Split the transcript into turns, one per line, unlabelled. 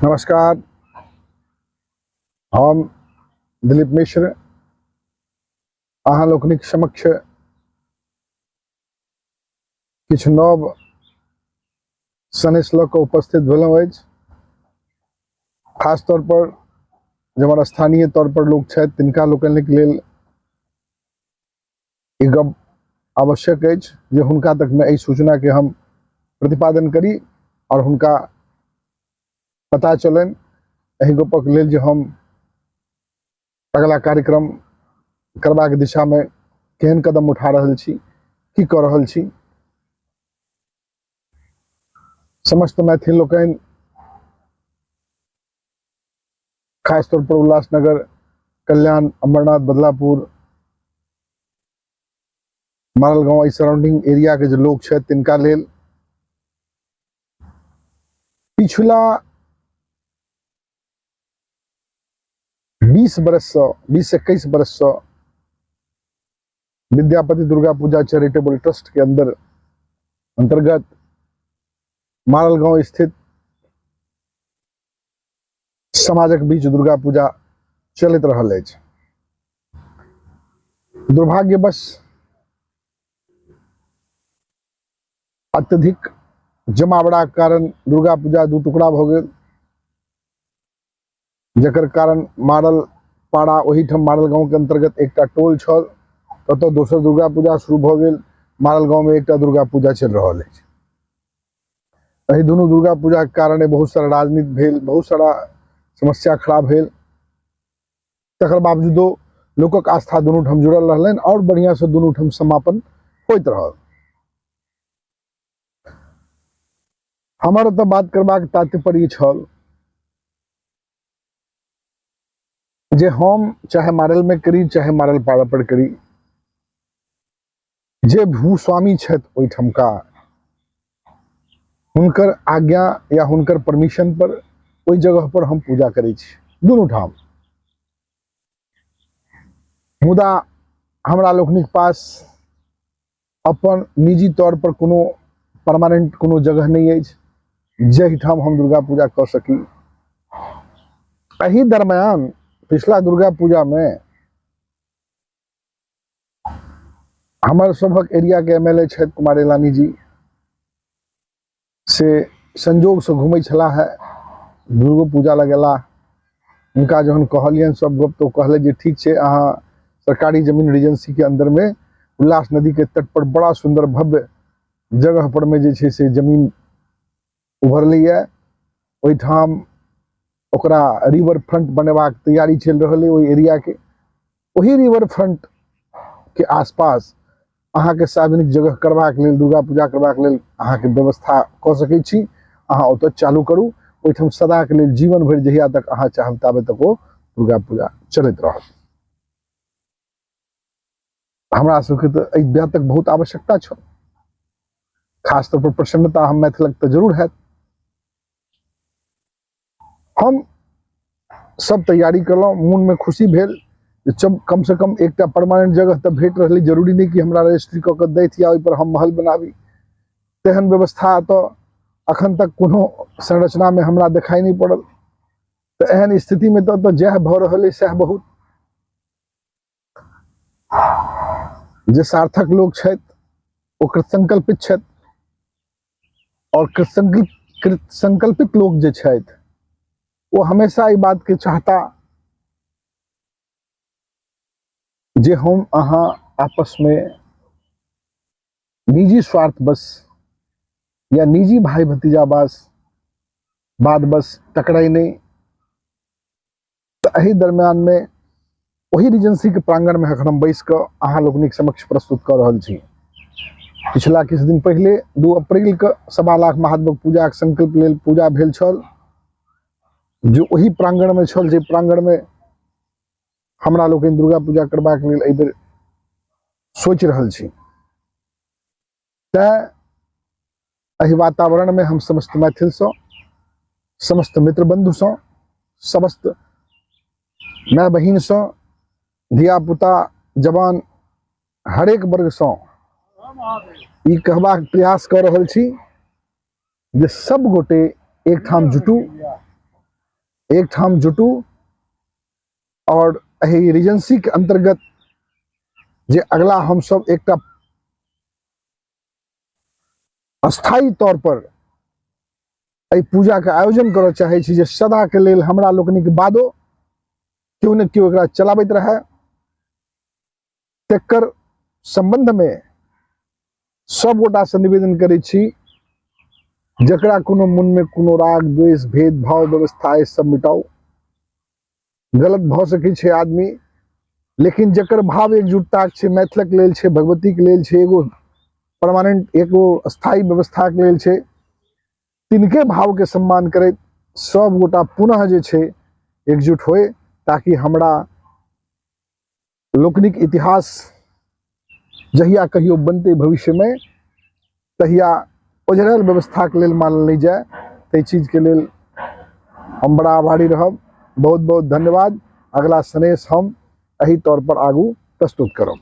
नमस्कार। हम दिलीप मिश्र अहाँ लोकनिक समक्ष किछु नव सनेस लऽ कऽ उपस्थित भेलहुँ अछि। खास तौर पर जे हमर स्थानीय तौर पर लोक छथि तिनका लोकनिक लेल ई गप आवश्यक अछि जे हुनका तकमे एहि सूचनाके हम प्रतिपादन करी आओर हुनका पता चलनि एहि गपक लेल जे हम अगला कार्यक्रम करबाक दिशामे केहन कदम उठा रहल छी, की कऽ रहल छी। समस्त मैथिल लोकनि खास तौर पर उल्लासनगर, कल्याण, अमरनाथ, बदलापुर, मारल गाँव, एहि सराउंडिंग एरिया के जे लोग छथि तिनका लेल पिछला 20 बरससँ, 20-21 बरससँ विद्यापति दुर्गा पूजा चैरिटेबल ट्रस्ट के अंदर अंतर्गत मारल गांव स्थित समाजक बीच दुर्गा पूजा चलैत रहल अछि। दुर्भाग्यवश अत्यधिक जमावड़ाक कारण दुर्गा पूजा दू टुकड़ा भऽ गेल, जकर कारण मारल पाड़ा ओहिठाम मारल गाँवके अंतर्गत एकटा टोल छल, ततऽ दोसर दुर्गा पूजा शुरू भऽ गेल। मारल गाँवमे एकटा दुर्गा पूजा चलि रहल अछि। एहि दुनू दुर्गा पूजाके कारणे बहुत सारा राजनीति भेल, बहुत सारा समस्या खड़ा भेल। तकर बावजूदो लोकक आस्था दुनू ठाम जुड़ल रहलनि आओर बढ़िआँसँ दुनू ठाम समापन होइत रहल। हमर ओतऽ बात करबाक तात्पर्य छल जे हम चाहे मारलमे करी चाहे मारल पाड़ा पर करी, जे भूस्वामी छथि ओहिठामका हुनकर आज्ञा या हुनकर परमिशन पर ओहि जगह पर हम पूजा करै छी दुनू ठाम। मुदा हमरा लोकनिक पास अपन निजी तौर पर कोनो परमानेंट कोनो जगह नहि अछि जाहिठाम हम दुर्गा पूजा कऽ सकी। एहि दरमियान पिछला दुर्गा पूजा में हमर सभक एरिया के एम एल ए छथि कुमार एलानी जी, से संजोगसँ घुमै छलाह है, दुर्गो पूजा लग गेलाह। हुनका जहन कहलियनि सब गप तऽ ओ कहले जे ठीक छै, अहाँ सरकारी जमीन रिजेंसी के अंदर में उल्लास नदी के तट पर बड़ा सुंदर भव्य जगह पर में जे छै से जमीन उभरलैए, ओहिठाम ओकरा रिवर फ्रंट बनेबाक तैयारी चलि रहल अइ ओहि एरिया के। ओही रिवर फ्रंट के आसपास अहाँके सार्वजनिक जगह करबाक लेल, दुर्गा पूजा करबाक लेल अहाँके व्यवस्था कऽ सकै छी। अहाँ ओतऽ चालू करू, ओहिठाम सदाके लेल जीवन भरि जहिया तक अहाँ चाहब ताबे तक ओ दुर्गा पूजा चलैत रहत। हमरा सबके तऽ एहि बातक बहुत आवश्यकता छल। खास तौर पर प्रसन्नता हम मैथिलक तऽ जरूर हैत। हम सब तैयारी कयलहुँ, मोनमे खुशी भेल जे कम से कम एकटा परमानेंट जगह तऽ भेट रहलै। जरूरी नहि कि हमरा रजिस्ट्री कऽ कऽ दैथ या ओहिपर हम महल बनाबी, तेहन व्यवस्था तऽ अखन तक कोनो संरचनामे हमरा देखाइ नहि पड़ल। तऽ एहन स्थितिमे तऽ जएह भऽ रहल अइ सएह बहुत। जे सार्थक लोक छथि ओ कृतसंकल्पित छथि, आओर कृतसंकल्पित लोक जे छथि ओ हमेशा ई बातके चाहता जे हम अहाँ आपसमे निजी स्वार्थ बस या निजी भाई भतीजा बस बात बस टकराई नहीं। तऽ एहि दरमियानमे ओही रिजेंसीके प्रांगणमे एखन हम बैस कऽ अहाँ लोकनिक समक्ष प्रस्तुत कऽ रहल छी। पिछला किछु दिन पहिले 2 अप्रैल के 1.25 लाख महादेवक पूजाक संकल्प लेल पूजा भेल छल, जो ओही प्रांगणमे छल जे प्रांगणमे हमरा लोकनि दुर्गा पूजा करबाक लेल एहि बेर सोचि रहल छी। तैं एहि वातावरणमे हम समस्त मैथिलसँ, समस्त मित्र बंधुसँ, समस्त माय बहिनसँ, धियापुता जवान हरेक वर्गसँ ई कहबाक प्रयास कऽ रहल छी जे सब गोटे एकठाम जुटू, एकठाम जुटू और एहि रीजेंसी के अंतर्गत जे अगला हमसब एकटा अस्थायी तौर पर एहि पूजा के आयोजन करऽ चाहै छी जे सदा के लेल हमरा लोकनिक बादो केओ ने केओ एकरा चलाबैत रहए, तकर संबंध में सब गोटा से निवेदन करै छी जकरा कोनो मन में कोनो राग द्वेष भेदभाव व्यवस्था है सब मिटाओ। गलत भऽ सकै छै आदमी, लेकिन जकर भाव एकजुटता छै, मैथिलक लेल छै, भगवती के लेल छै, एगो परमानेंट एगो स्थायी व्यवस्था के लेल छै, तिनके भाव के सम्मान करैत सब गोटा पुनः जे छै एकजुट होए, ताकि हमरा लोकनिक इतिहास जहिया कहियो बनतै भविष्य में तहिया ओझरायल व्यवस्था के लेल मानल नहीं जाए। ताहि चीज के लेल हम बड़ा आभारी रहब। बहुत बहुत धन्यवाद। अगला सनेश हम एही तौर पर आगू प्रस्तुत करब।